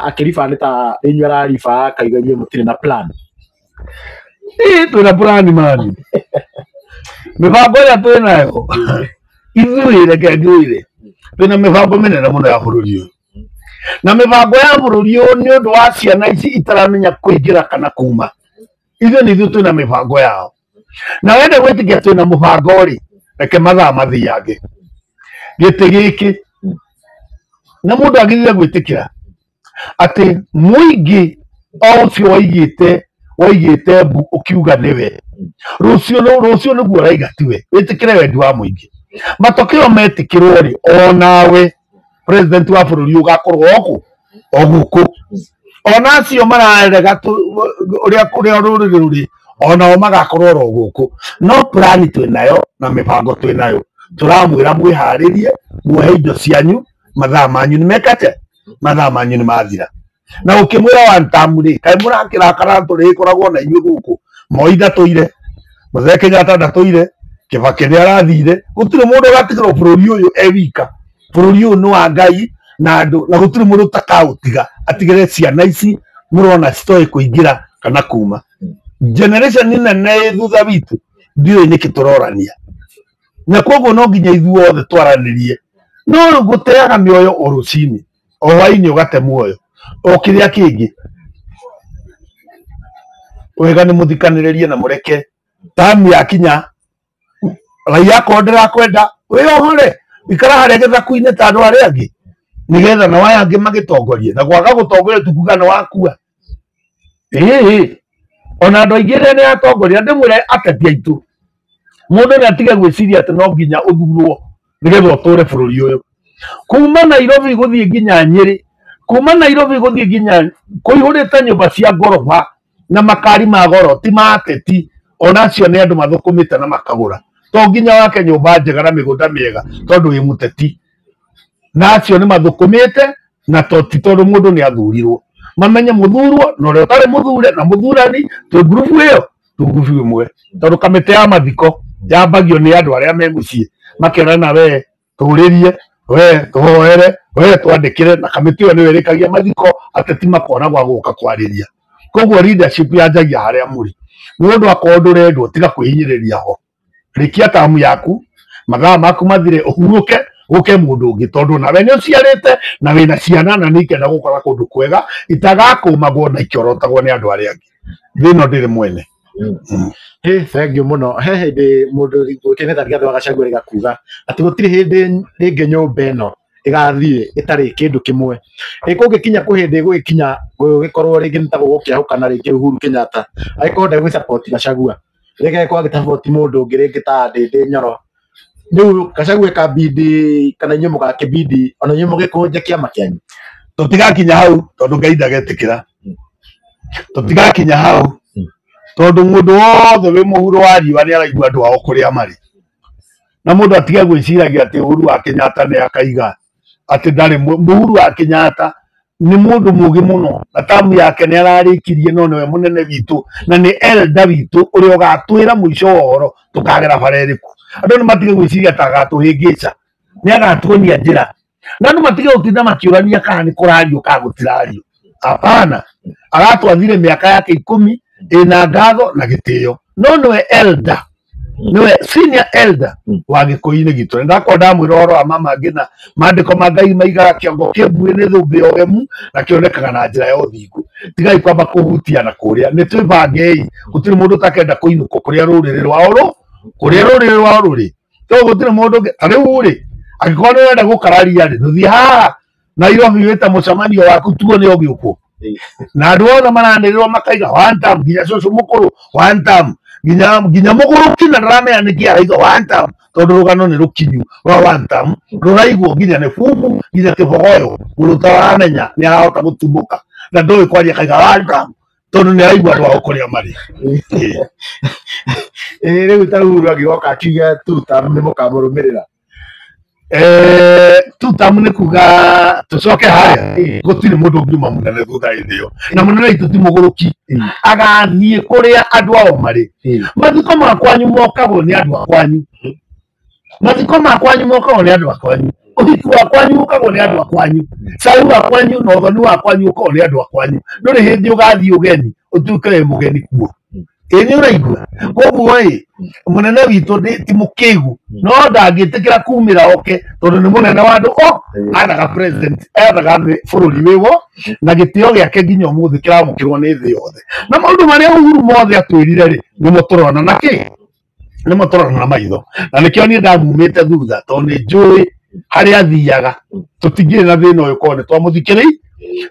akĩriba nĩ ta inyuĩ arariba akauga inyuĩ mũtirĩ na plan. Ĩĩ twĩna plan mani. Mĩbango ĩrĩa twĩ nayo ithuĩ reke ngwĩre twĩna mĩbango mĩnene mũno ya bũrũri ũyũ, na mĩbango ya bũrũri ũyũ nĩ ũndũ wa ciana ici itaramenya kũingĩra kana kuma. Ithuĩ nĩ ithuĩ twĩna mĩbango yao, na wende gwĩtĩkia twĩna mũbango rĩ, reke mathaa mathiange gĩtĩ gĩkĩ, na mũndũ agĩrĩire gwĩtĩkĩra atĩ mũingĩ o ũcio waigĩte mbu ũkiuga nĩwe rũciũ nĩguo ũraiga tiwe, wĩtĩkĩre wendi wa mũingĩ. Matokeo metĩkĩrwo rĩ, onawe president wa bũrũri ũgakorwo o gũkũ, ona acio mararega ũrĩa rũrĩrĩ rũrĩ, onao magakorwo oro gũkũ. No plan twĩ nayo na mĩbango twĩ nayo, tũramwĩra mwĩharĩrie, muohe indo cianyu, mathaa manyu nĩ mekate, mathaa manyu nĩ mathira. Na ũkĩmwĩra one term rĩ, kaĩ mũrakĩrakara tũrĩkoragwo na inyuĩ gũkũ. Moi ndatũire, Mũthee Kenyatta ndatũire, Kibaki nĩ arathire, gũtirĩ mũndũ ũgatigĩrwo bũrũri ũyũ e wika. Bũrũri ũyũ nĩ wa Ngai na andũ, na gũtirĩ mũndũ ũtakaũtiga atigĩre ciana ici mũrona citoĩ kũingĩra kana kuma. Generation nene ĩ thutha witũ ndiũĩ nĩkĩ tũrorania, na koguo no nginya ithuothe twaranĩrie. No rĩu gũteaga mĩoyo o rũcinĩ o hwainĩ ũgate muoyo o kĩrĩa kĩngĩ, wega nĩ mũthikanĩrĩrie na mũreke tamu yakinya. Raia akorwo ndĩrakwenda wĩohore, ikara harĩa gĩthaku-inĩ ta andũ arĩa angĩ, nĩgetha nao aya angĩ magĩtongorie. Na kwaga gũtongoria tukuga nĩ wakua. Ĩĩ ona andũ aingĩ rĩrĩa nĩ atongoria, ndĩmwĩre ateti aitũ, mũndũ nĩ atige gwĩciria atĩ no nginya ũthurwo nĩgetha ũtũre bũrũri ũyũ. Kuma Nairobi gũthiĩ nginya Nyĩrĩ, kuma Nairobi gũthiĩ nginya kũihũrĩte nyũmba cia ngoroba na makari ma goro, ti ma ateti, ona acio nĩ andũ mathũkũmĩte na makagũra. To nginya wake nyũmba njega na mĩgũnda mĩega tondũ wĩ mũteti, na acio nĩ mathũkũmĩte na to ti tondũ mũndũ nĩ athurirwo. Mamenye mũthurwo na ũrĩa ũtarĩ mũthure na mũthurani twĩ ngurubu ĩyo, twĩ ngurubu ĩmwe, tondũ kamĩtĩ ya mathiko yambagio nĩ andũ arĩa me mũciĩ, makerana we tũrĩrie, we tũhoere, we twandĩkĩre, na kamĩtĩ ĩyo nĩyo ĩrĩkagia mathiko, ateti makona gwa gũka kwarĩria. Koguo leadership yanjagia harĩa mũrĩ. Mũndũ akorwo ndũrendwo tiga kwĩhinyĩrĩria ho, rĩkia tamu yaku, mathaa maku mathire, ũhurũke, ũke mũndũ ũngĩ, tondũ nawe nĩ ũciarĩte na wĩna ciana na nĩ ikenda gũkora kũndũ kwega itagakũmagwo na ikĩorotagwo nĩ andũ arĩa angĩ. Thĩ ĩno ndĩrĩ mwene. Hey, thank you muno. He hĩndĩ mũndũ gũkeneta Rigathĩ wa Gachagua rĩgakuga atĩ gũtirĩ hĩndĩ rĩngĩ nyũmba ĩno ĩgathiĩ ĩtarĩ kĩndũ kĩmwe. Ĩ kũngĩkinya kwĩ hĩndĩ gũgĩkinya gũgĩkorwo rĩngĩ nĩ ta gũgũkĩahũkana rĩngĩ Uhuru Kenyatta agĩkorwo ndegũgĩ Gachagua, rĩngĩ agĩkorwo agĩ mũndũ ũngĩ rĩngĩ ta Ndĩndĩ Nyoro. Rĩu Gachagua ĩkabidi kana inyuĩ mũgakĩbidi ona inyuĩ mũgĩkũnje kĩama kĩanyu. Tũtigakinya hau tondũ Ngai ndagetĩkĩra. Tũtigakinya hau tondũ mũndũ wothe wĩ mũhuro wa riũa nĩ araigua andũ ao kũrĩa marĩ. Na mũndũ atige gwĩciragia atĩ Uhuru wa Kenyatta nĩ akaiga atĩ ndarĩ Uhuru wa Kenyatta nĩ mũndũ mũgĩ mũno na tamu yake nĩ ararĩkirie, no nĩwe mũnene witũ na nĩ elder witũ ũrĩa ũgatwĩra mũico wa ũhoro tũkagera bara ĩrĩkũ. Andũ nĩ matige gwĩciria ta agatũhĩngĩca, nĩ agatuonia njĩra. Na andũ matige gũtinda makĩũrania kana nĩ kũrario kana gũtirario. Hapana, aratwathire mĩaka yake 10 ĩna ngatho na gĩtĩo, no nĩwe elder, nĩwe senior elder wa gĩkũyũ-inĩ gitũ. Ndakorwo ndamwĩra ũhoro wa mama Ngina, maandĩko ma Ngai maigaga kĩongo kĩ mbuĩ nĩ thũmbĩ ya ũgemu na kĩonekaga na njĩra ya ũthingu. Tigai kwamba kũhutia na kũrĩa, nĩ twĩbangei. Gũtirĩ mũndũ ũtakenda kũinũkwo kũrĩa rũrĩrĩ rwao rũ kũrĩa rũrĩrĩ rwao rũrĩ. Tondũ gũtirĩ mũndũ ũngĩ ta rĩu rĩ, angĩkorwo nĩ ũrenda gũkararia rĩ, ndũthiĩ haha Nairobi wĩte mũcemanio waku tuone ũgĩũkwo. Na andũ othe maranĩrĩrwo makaiga one term, nginya cũcũ mũkũrũ one term, nginya mũgũrũki na ndaramenya nĩkĩ araiga one term, tondũ rũgano nĩ rũkinyu rwa one term rũraigwo nginya nĩ bubu nginya kĩbogoyo, mũndũ ũtaramenya nĩ arahota gũtumũka na ndũĩ kwaria akaiga one term tondũ nĩ araigua andũ ao kũrĩa marĩ. Ĩ rĩu ta Uhuru angĩgoka akiuge two term nĩ mũkamũrũmĩrĩra. Two term nĩ kuga tũcoke harĩa, gũtirĩ mũndũ ũngiuma mũnene thutha hĩndĩ ĩyo, na mũnene witũ ti mũgũrũki, agathiĩ kũrĩa andũ ao marĩ. Mathiko ma kwanyu mokagwo nĩ andũ a kwanyu, mathiko ma kwanyu mokagwo nĩ andũ a kwanyu, ũhiki wa kwanyu ũkagwo nĩ andũ a kwanyu, cai wa kwanyu na ũthoni wa kwanyu ũkagwo nĩ andũ a kwanyu. Ndũrĩ hĩndĩ ũgathiĩ ũgeni ũtuĩke wĩ mũgeni kuo. Ĩ nĩ ũraigua? Koguo ĩ mũnene witũ ti mũkĩgu, no ndangĩtĩkĩra kumĩra oke tondũ nĩ mũnene wa andũ o athaga president, athaga bũrũri wĩwo, na gĩtĩo gĩake nginya ũmũthĩ kĩramũkĩrwo nĩ thĩ yothe. Na maũndũ marĩa Uhuru mothe atwĩrire rĩ, nĩmo tũrona na kĩ, nĩmo tũrona na maitho. Na nĩkĩo niĩ ndamumĩte thutha tondũ nĩ njũĩ harĩa athiaga tũtingĩrĩ na thĩna ũyũ korwo nĩ twamũthikĩrĩirie.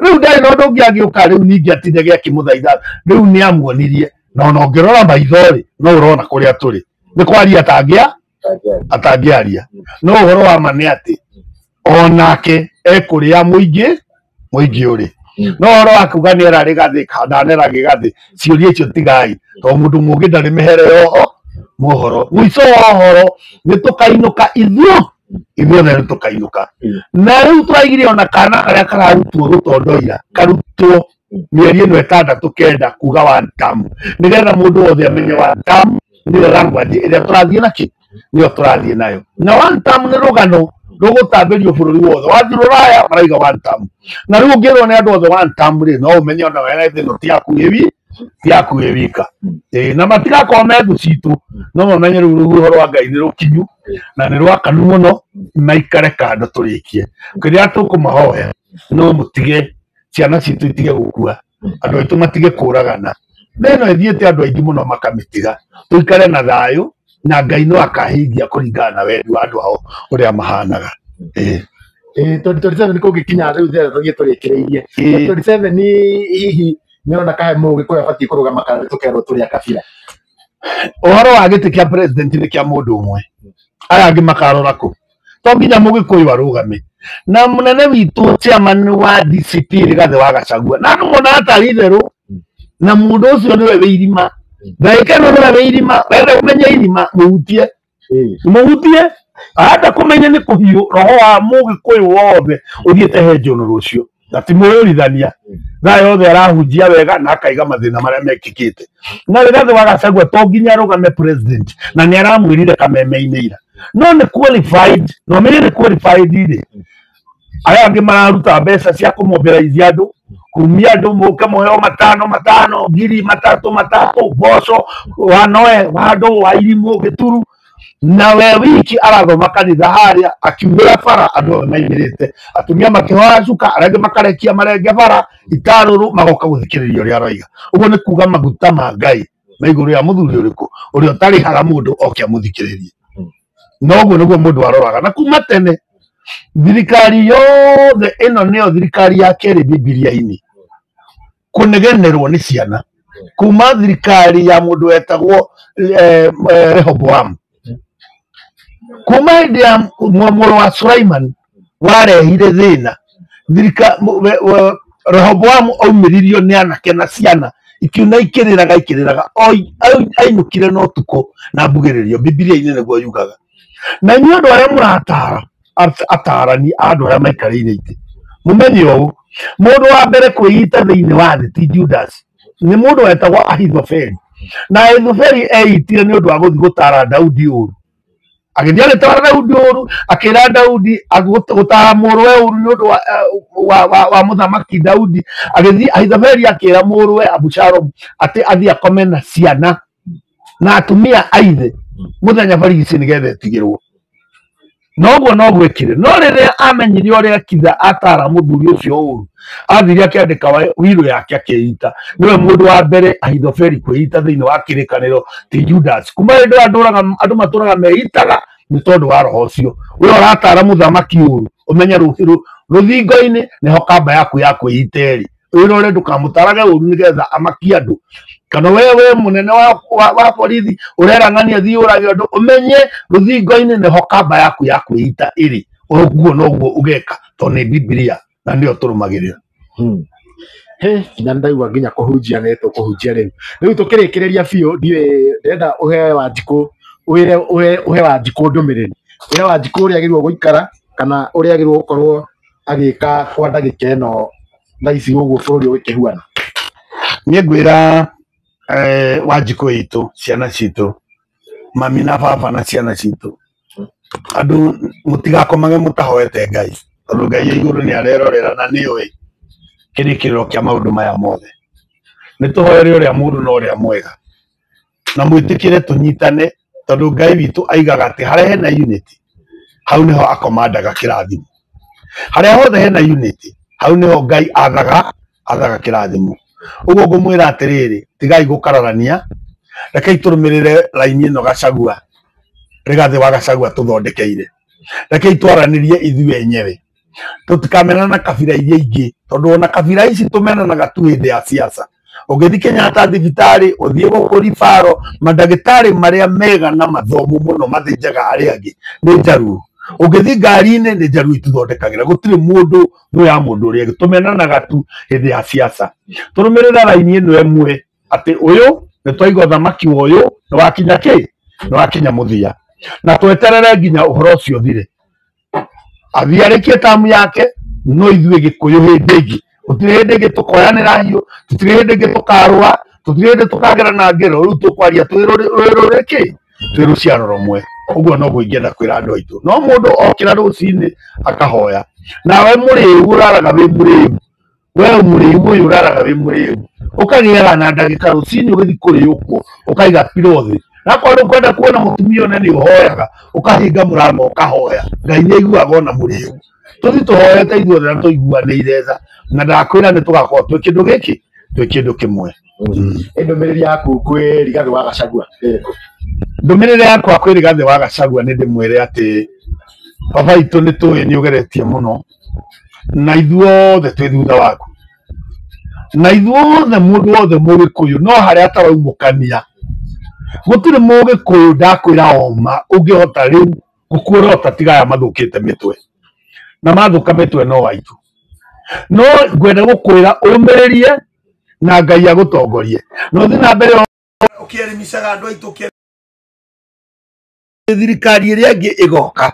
Rĩu ndarĩ na ũndũ ũngĩ angĩũka rĩu ningĩ atindage akĩmũthaitha, rĩu nĩ amuonirie. Na ona ũngĩrora maitho rĩ, no ũrona kũrĩa tũrĩ. Nĩ kwaria atangĩaria. No ũhoro wa ma nĩ atĩ onake ekũrĩa mũingĩ mũingĩ ũrĩ. No ũhoro wa kuga nĩ era Rigathĩ kana ndanera Gĩgathĩ, ciũria icio tigai, tondũ mũndũ mũũgĩ ndarĩ mĩhere yoho mohoro. Mũico wa ũhoro nĩ tũkainũka ithuothe nĩ tũkainũka. Na rĩu tũraigire ona kana karĩa kararutwo gũtondoira karutwo mĩeri ĩno 6 9 kuga one term, nĩgetha mũndũ wothe amenye one term nĩyo language ĩrĩa tũrathiĩ nakĩ, nĩyo tũrathiĩ nayo. Na one term nĩ rũgano rũgũtambĩrio bũrũri wothe. Wathiĩ Rũraya maraiga one term, na rĩu ũngĩrwo nĩ andũ othe one term rĩ, no ũmenye ona we thĩ ĩno ti yaku ĩ ti yaku ĩ wika. Na matigakorwo me thũ citũ, no mamenye rĩu rũhuho rwa Ngai nĩ rũkinyu na nĩ rwakanu mũno, maikare kando tũrĩkie. Kĩrĩa tũkũmahoya no mũtige ciana citũ itige gũkua, andũ aitũ matige kũragana. Thĩ ĩno ĩthiĩte andũ aingĩ mũno makamĩtiga, tũikare na thayũ na Ngai no akahingia kũringana na wendi wa andũ ao ũrĩa mahanaga. 2027 nĩ kũngĩkinya rĩu thĩ tũthiĩ tũrĩkĩrĩirie. 2027 hihi nĩ ũrona kahe mũgĩkũyũ abatiĩ kũrũgama kana nĩ tũkerwo tũrĩ a kabira? Ũhoro wa gĩtĩ kĩa president nĩ kĩa mũndũ ũmwe, aya angĩ makarora kũ? To nginya mũgĩkũyũ arũgame. Na mũnene witũ chairman wa DCP Rigathĩ wa Gachagua, na andũ monaga tarĩ itherũ, na mũndũ ũcio nĩwe wĩ irima, ndagĩka ĩno nĩwe wĩ irima. Wenda kũmenya irima mũhutie, mũhutie, anda kũmenya nĩ kũhiũ roho wa mũgĩkũyũ wothe ũthiĩte he John rũciũ, na ti mũyũrithania thaa yothe arahunjia wega na akaiga mathĩna marĩa mekĩkĩte. Na Rigathĩ wa Gachagua to nginya arũgame president, na nĩ aramwĩrire kameme-inĩ ira, no nĩ qualified, no ũmenye nĩ qualified rĩ, aya angĩ mararuta mbeca cia kũmobilize andũ, kumia andũ mũke mũheo 5 5 ngiri 3 3 mboco wa Noe wa andũ wa irimũ gĩturu. Na we wiki arathoma kanitha haria akiugĩra bara andũ othe maimĩrĩte, atumia makĩhoya cuka, arĩa angĩ makarekia marenge bara itarũrũ, magoka gũthikĩrĩria ũrĩa aroiga. Ũguo nĩ kuga maguta ma Ngai me igũrũ ya mũthuri ũrĩkũ ũrĩa ũtarĩhaga mũndũ oke amũthikĩrĩrie. Noguo nĩguo mũndũ aroraga. Na kuma tene thirikari yothe ĩno nĩyo thirikari ya kerĩ Bibilia-inĩ kũnegenerwo nĩ ciana, kuma thirikari ya mũndũ wetagwo Rehoboam, kuma hĩndĩ ya mũrũ wa Sulaiman warehire thĩna. Rehoboam aumĩririo nĩ anake na ciana ikiuna ikĩrĩraga ikĩrĩraga, ainũkire na ũtukũ na mbugĩrĩrio. Bibilia-inĩ nĩguo yugaga. Na inyuĩ andũ arĩa mũratara, atarani a andũ arĩa maikarĩire itĩ, mũmenye ũũ, mũndũ wa mbere kwĩita thĩinĩ wa thĩ ti Judas, nĩ mũndũ wetagwo Ahithofeli. Na Ahithofeli eitire nĩ ũndũ wa gũthiĩ gũtara Daudi ũru. Agĩthiĩ agĩtara Daudi ũru, akĩra Daudi gũtara mũrũwe ũru nĩ ũndũ wa mũthamaki Daudi. Agĩthiĩ Ahithofeli akĩra mũrũwe Abusalomu atĩ athiĩ akome na ciana na atumia a ithe mũthenya barigici nĩgetha etigĩrwo. Noguo no gwĩkire. No rĩrĩa amenyire ũrĩa ekitha atara mũthuri ũcio ũru, athire akĩandĩka wirũ yake akĩita. Nĩwe mũndũ wa mbere Ahithofeli kwĩita thĩinĩ wa kĩrĩkanĩro ti Judas. Kuma hĩndĩ ĩyo andũ matũraga meitaga nĩ tondũ wa roho ũcio. We ũratara mũthamaki ũru, ũmenye rũthingo-inĩ nĩho kamba yaku ya kwĩita ĩrĩ. Wĩrore ndũkamũtarage ũru nĩgetha amakie andũ. Kana wewe mũnene wa borithi ũrerang'ania thiĩ ũrage andũ, ũmenye rũthingo-inĩ nĩho kamba yaku ya kwĩita ĩrĩ. Ũguo noguo ũgeka tondũ nĩ Bibilia na nĩyo tũrũmagĩrĩra. He nginya ndaigua nginya kũhunjia nĩ tũkũhunjia rĩu. Rĩu tũkĩrĩkĩrĩria biũ, ndiũĩ ndĩrenda ũhe Wanjikũ, ũhe ũhe Wanjikũ ndũmĩrĩri. Ũhe Wanjikũ ũrĩa agĩrĩirwo gũikara kana ũrĩa agĩrĩirwo gũkorwo agĩka kwa ndagĩka ĩno thaa ici ũguo bũrũri ũgĩkĩhuana. Niĩ ngwĩra Wanjikũ witũ, ciana citũ, mami na baba na ciana citũ, andũ mũtigakomage mũtahoete Ngai, tondũ Ngai igũrũ nĩ arerorera na nĩoĩ kĩrĩkĩrĩro kĩa maũndũ maya mothe. Nĩ tũhoere ũrĩa mũũru na ũrĩa mwega, na mwĩtĩkĩre tũnyitane, tondũ Ngai witũ aigaga atĩ harĩa hena unity, hau nĩho akomandaga kĩrathimo. Harĩa hothe hena unity, hau nĩho Ngai athaga kĩrathimo. Ũguo ngũmwĩra atĩrĩrĩ, tigai gũkararania, rekei tũrũmĩrĩre raini ĩno Gachagua, Rigathĩ wa Gachagua tũthondekeire. Rekei twaranĩrie ithuĩ enyewe, tũtikamenana na kabira iria ingĩ, tondũ ona kabira ici tũmenanaga tu hĩndĩ ya siasa. Ũngĩthiĩ Kenyatta thibitarĩ, ũthiĩ gũkũ ribaro, mandagĩtarĩ marĩa mega na mathomo mũno mathĩnjaga arĩa angĩ nĩ Njaruo. Ũngĩthiĩ ngari-inĩ nĩ Njaruo ituthondekagĩra. Gũtirĩ mũndũ thũ ya mũndũ ũrĩa ũngĩ, tũmenanaga tu hĩndĩ ya siasa. Tũrũmĩrĩre raini ĩno ĩmwe, atĩ ũyũ nĩ twaiga ũthamaki wa ũyũ nĩ wakinya kĩ, nĩ wakinya mũthia, na tweterere nginya ũhoro ũcio ũthire. Athiĩ arĩkie tamu yake, no ithuĩ Gĩkũyũ hĩndĩ ĩngĩ gũtirĩ hĩndĩ ĩngĩ tũkoyanĩra hiũ, tũtirĩ hĩndĩ ĩngĩ tũkarũa, tũtirĩ hĩndĩ tũkagerana ngero. Rĩu tũkwaria twĩ rũrĩ kĩ, twĩ rũciaro rũmwe. Ũguo noguo ingĩenda kwĩra andũ aitũ. No mũndũ okĩra rũcinĩ akahoya, nawe mũrĩu ũraraga wĩ mũrĩu, we mũrĩu ũyũ ũraraga wĩ mũrĩu, ũkagĩaga na ndagĩka rũcinĩ ũgĩthiĩ kũrĩũkwo, ũkaiga pillow thĩ. Nakorwo ndũkwenda kuona mũtumia ũyũ nĩ ũhoyaga, ũkahinga mũrango ũkahoya. Ngai nĩ aiguaga ona mũrĩu. Tũthiĩ tũhoete ithuothe na tũiguanĩire tha, na ndakwĩra nĩ tũgakorwo twĩ kĩndũ gĩkĩ, twĩ kĩndũ kĩmwe. Ndũmĩrĩri yaku kwĩ Rigathĩ wa Gachagua ĩrĩkũ? Ndũmĩrĩri yakwa kwĩ Rigathĩ wa Gachagua nĩ ndĩmwĩre atĩ baba witũ nĩ tũĩ nĩ ũgeretie mũno, na ithuothe twĩ thutha waku, na ithuothe mũndũ wothe mũgĩkũyũ no harĩa ataraumũkania. Gũtirĩ mũgĩkũyũ ndakwĩra oma ũngĩhota rĩu gũkuorota tiga aya mathũkĩte mĩtwe, na mathũka mĩtwe no aitũ. No ngwenda gũkwĩra ũmĩrĩrie na Ngai agũtongorie, na ũthiĩ na mbere ũkĩelimishaga andũ aitũ. Thirikari ĩrĩa ĩngĩ ĩgoka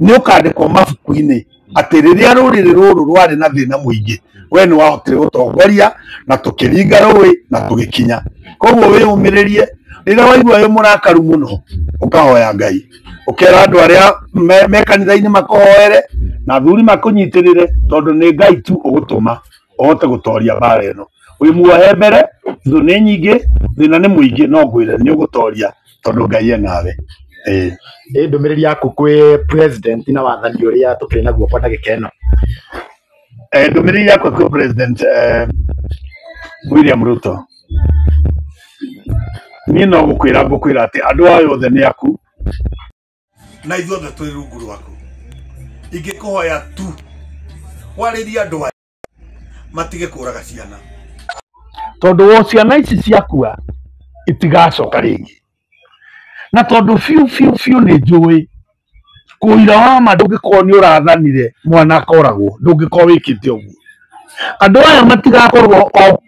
nĩ ũkandĩkwo mabuku-inĩ atĩ rĩrĩa rũrĩrĩ rũrũ rwarĩ na thĩna mũingĩ, we nĩ wahotire gũtongoria na tũkĩringa rũĩ na tũgĩkinya. Koguo wĩyũmĩrĩrie, rĩrĩa waigua wĩ mũrakaru mũno, ũkahoya Ngai, ũkera andũ arĩa me kanitha-inĩ makũhoere na athuri makũnyitĩrĩre, tondũ nĩ Ngai tu ũgũtũma ũhote gũtoria mbara ĩno. Wĩ muohe mbere, thũ nĩ nyingĩ, thĩna nĩ mũingĩ, no ngwĩre nĩ ũgũtoria tondũ Ngai e nawe. Ĩĩ. Ĩ ndũmĩrĩri yaku kwĩ president na wathani ũrĩa tũkĩrĩ naguo kwa ndagĩka ĩno? Ndũmĩrĩri yakwa kwĩ president William Ruto, niĩ no gũkwĩra ngũkwĩra atĩ andũ aya othe nĩ aku. Na ithuothe twĩ rungu rwaku. Ingĩkũhoya tu warĩrie andũ aya matige kũraga ciana. Tondũ wo ciana ici ciakua itigacoka rĩngĩ, na tondũ biũ biũ biũ nĩ njũĩ kũira wa ma ndũngĩkorwo nĩ ũrathanire mwana akoragwo, ndũngĩkorwo wĩkĩte ũguo. Andũ aya matigakorwo o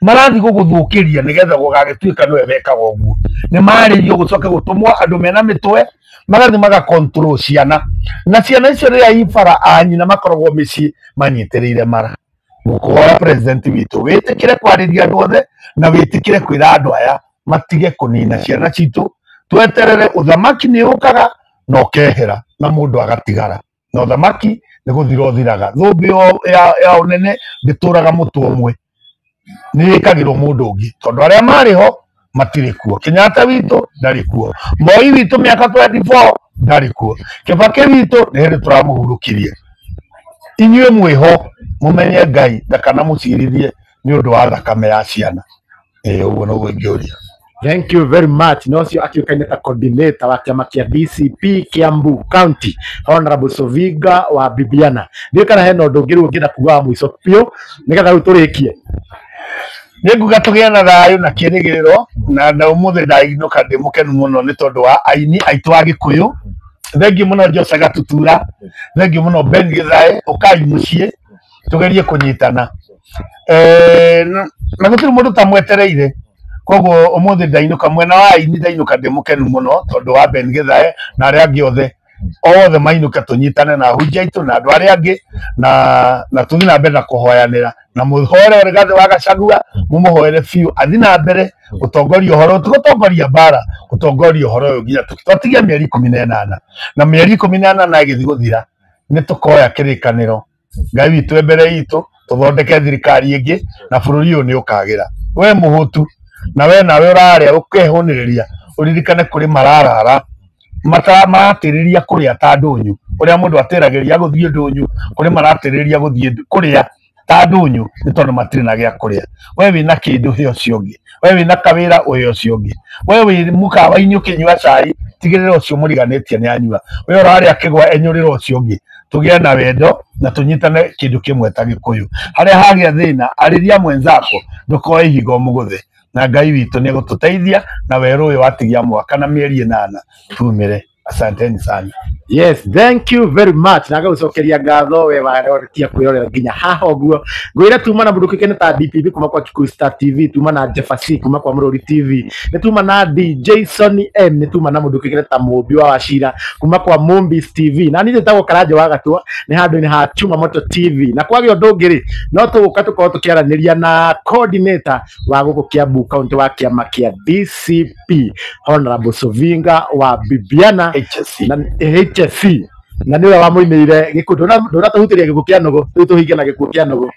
marathiĩ gũgũthũkĩria nĩgetha gũgagĩtuĩka nĩwe wekaga ũguo. Nĩ marĩrio gũcoke gũtũmwo andũ mena mĩtwe magathiĩ maga control ciana, na ciana icio rĩrĩa ibara a nyina makoragwo mĩciĩ manyitĩrĩire mara. Ngũkũhoya president witũ wĩtĩkĩre kwarĩria andũ othe na wĩtĩkĩre kwĩra andũ aya matige kũnina ciana citũ, tweterere ũthamaki nĩ ũkaga na ũkehera na mũndũ agatigara, na ũthamaki nĩ gũthira ũthiraga. Thũmbĩ ya ũnene ndĩtũraga mũtwe ũmwe, nĩ ĩkagĩrwo mũndũ ũngĩ, tondũ arĩa marĩ ho matirĩ kuo. Kenyatta witũ ndarĩ kuo, Moi witũ mĩaka 24 ndarĩ kuo, Kibaki witũ nĩ hĩndĩ tũramũhurũkirie. Inyuĩ mwĩho mũmenye Ngai ndakanamũcirithie nĩ ũndũ wa thakame ya ciana. Ĩĩ, ũguo noguo ingĩũria. Thank you very much. Na ũcio akĩũkaine ta coordinator wa kĩama kĩa DCP Kiambu County, Honorable Sovinga wa Bibiana. Ndiũĩ kana hena ũndũ ũngĩ rĩu ũngĩenda kuga wa mũico biũ nĩgetha rĩu tũrĩkie. Nĩ nguga tũgĩe na thayũ na kĩrĩgĩrĩro, na ũmũthĩ ndainũka ndĩ mũkenu mũno nĩ tondũ wa aini aitũ a Gĩkũyũ. Thengiũ mũno Jose Gatutura, thengiũ mũno Ben Githae, ũkai mũciĩ tũgerie kũnyitana. Na gũtirĩ mũndũ tamwetereire, koguo ũmũthĩ ndainũka mwena wa aini ndainũka ndĩ mũkenu mũno tondũ wa Ben Githae na arĩa angĩ othe othe mainũke tũnyitane na ahunjia aitũ na andũ arĩa angĩ, na tũthiĩ na mbere na kũhoyanĩra, na mũhoere Rigathĩ wa Gachagua, mũmũhoere biũ athiĩ na mbere gũtongoria ũhoro, ti gũtongoria mbara, gũtongoria ũhoro ũyũ nginya twatigia mĩeri 18, na mĩeri 18 ĩgĩthiĩ gũthira nĩ tũkoya kĩrĩkanĩro Ngai witũ e mbere itũ, tũthondeke thirikari ĩngĩ na bũrũri ũyũ nĩ ũkagĩra. We mũhũtu na we nawe ũrarĩa ũkehũnĩrĩria, ũririkane kũrĩ mararara maratĩrĩria kũrĩa ta ndũnyũ, ũrĩa mũndũ atĩragĩria gũthiĩ ndũnyũ, kũrĩ maratĩrĩria gũthiĩ kũrĩa ta ndũnyũ nĩ tondũ matirĩ na gĩa kũrĩa. We wĩna kĩndũ he ũcio ũngĩ, we wĩna kawĩra ũhe ũcio ũngĩ, we wĩ mũkawa-inĩ ũkĩnyua cai tigĩrĩra ũcio mũriganĩtie nĩ anyua, we ũrarĩa kĩgwa enyũrĩra ũcio ũngĩ. Tũgĩe na wendo na tũnyitane kĩndũ kĩmwe ta Gĩkũyũ. Harĩa hagĩa thĩna arĩria mwenzako, ndũkoe ihiga ũmũgũthe, na Ngai witũ nĩ egũtũteithia na werũ ũyũ watigia mwaka na mĩeri 8 tumire. Asanteni sana. Yes, thank you very much. Na ngagũcokeria ngatho we warorekia kwĩrorera nginya haha ũguo. Ngwĩre tuma na mũndũ ũkĩkene ta DPP kuma kwa Kikuyu Star TV, tuma na Jeffasi kuma kwa Mũrũri TV, nĩ tuma na D Jason M, nĩ tuma na mũndũ ũkĩkene ta Mũmbi wa Wachira kuma kwa Mumbis TV. Na niĩ njĩtagwo Karanja wa Gatua, nĩ handũ-inĩ ha Chuma Moto TV. Na kwagĩa ũndũ ũngĩ rĩ, no tũgũka tũkorwo tũkĩaranĩria na coordinator wa gũkũ Kiambu County wa kĩama kĩa DCP, Honorable Sovinga wa Bibiana HSC. Na HSC, na nĩwe wamũinĩire gĩkuũ. Ndũnatũhutĩria gĩkuũ kĩa nũgũ, rĩu tũhinge na gĩkuũ kĩa nũgũ.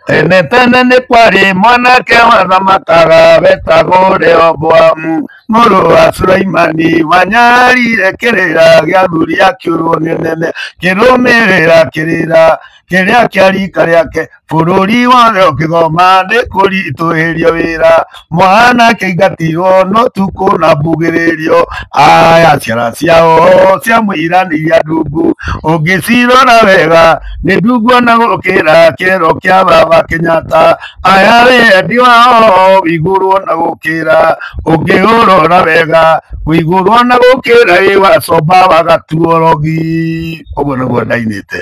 Tene tene nĩ kwarĩ mwanake wathamakaga wetagwo Rehoboamu mũrũ wa Sulaimani, wanyarire kĩrĩra gĩa athuri akĩũrwo nĩ nene, kĩrũmĩrĩra kĩrĩra kĩrĩa kĩa rika rĩake, bũrũri wothe ũkĩgoma nĩ kũritũhĩrio wĩra, mwanake aingatirwo no tukũ na mbugĩrĩrio, aya ciara ciao cia mũira nĩ iria ndungu, ũngĩcirora wega nĩ ndungu ona gũkĩra kĩero kĩa baba Kenyatta, aya wendi wao wĩigũrwo na gũkĩra, ũngĩũrora wega wĩigũrwo na gũkĩra ĩ wacomba wa Gatuorogi. Ũguo nĩguo ndainĩte.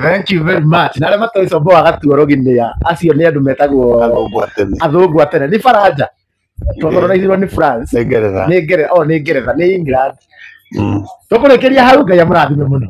Thank you very much. Na arĩa matoĩ Comba wa Gatuorogi nĩ a, acio nĩ andũ metagwo Athũngũ a tene. Athũngũ a tene, nĩ Faranja. Twakoronizirwo nĩ France. Nĩ Ngeretha. Nĩ Ngeretha, oh, nĩ Ngeretha, nĩ England. Tũkũrĩkĩria hau, Ngai amũrathime mũno.